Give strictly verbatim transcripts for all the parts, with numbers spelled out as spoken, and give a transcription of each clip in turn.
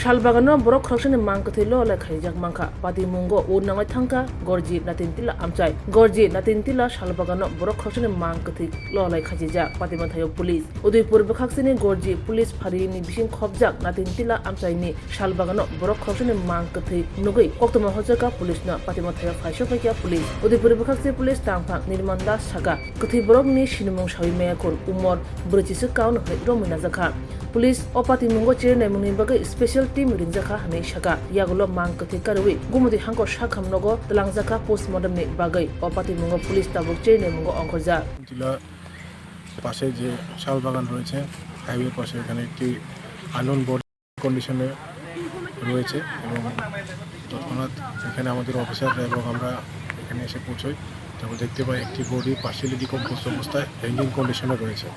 Salbagano borok khoroksani mang kwthwi lolai khaijak mankha. Patimungo ur nangwi thangkha Gorji Natintila amchai. Gorji Natintila salbagano borok khoroksani mang kwthwi lolai khachijak Patimanthaio police. Udaipur bwkhaksini Gorji police pharini bising khopjak Natintila amchaini salbagano borok khoroksani mang kwthwi nugwi koktwma hochaka police no Patimanthaio phaiso phaikha police. Udaipur bwkhaksi police tangphang Nirman Das saka kwthwi borokni sinimung sawi maya khun umor brwi chiswk kaun hwnwi romwi najakha. Police o patimungo cheri naimungni bagwi special team ringjakha hwnwi sakha. Yagulo mang kwthwi karwi Gumudi hangkor sakham nogo twlangjakha postmortemni bagwi. O patimungo police tabuk cheri naimungo ongkhorjak. Tila পাশে যে শাল বাগান রয়েছে, হাইওয়ে পাশে, এখানে একটি unknown body কন্ডিশনে রয়েছে এবং তৎক্ষণাৎ এখানে আমাদের অফিসাররা এবং আমরা এখানে এসে পৌঁছই। তারপর দেখতে পাই একটি বডি পার্শিয়ালি ডিকম্পোজ অবস্থায় হ্যাঙ্গিং কন্ডিশনে রয়েছে।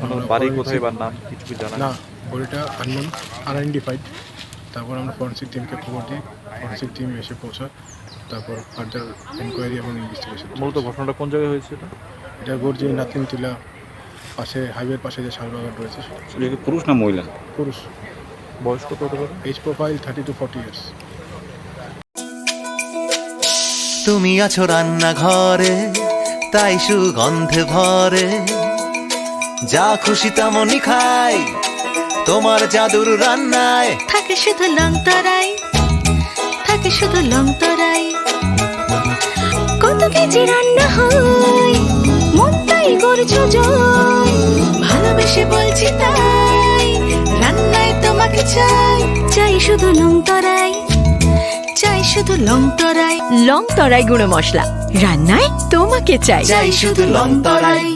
ওনার আমরা বাড়ি পরে কোথায় দেখছি বা নাম কিছু কি জানা না, গেছে? বডিটা আননোন, আনআইডেন্টিফাইড। তারপর আমরা ফরেন্সিক টিমকে খবর দিই, ফরেন্সিক টিম এসে পৌঁছায়। তারপর ফার্দার এনকোয়ারি এবং ইনভেস্টিগেশন মূলত চলছে। ঘটনাটা কোন জায়গায় হয়েছে এটা? এটা গর্জি নাতিনটিলা পাশে, হাইওয়ের পাশে যে শালবাগান রয়েছে। এটা কি পুরুষ না মহিলা? পুরুষ। বয়স কত হতে পারে? Age profile thirty to forty years. তুমি আছো রান্নাঘরে, তাই সুগন্ধে ভরে। যা খুশি তেমনই খাই, তোমার জাদুর রান্নায়। থাকে শুধু লং তরাই, থাকে শুধু লং তরাই। কত কেজি রান্না হয়, মনটাই করছো জয়। ভালোবেসে বলছি তাই, রান্নায় তোমাকে চাই। চাই শুধু লং তরাই, চাই শুধু লং তরাই। লং তরাই গুঁড়ো মশলা, রান্নায় তোমাকে চাই। চাই শুধু লং তরাই।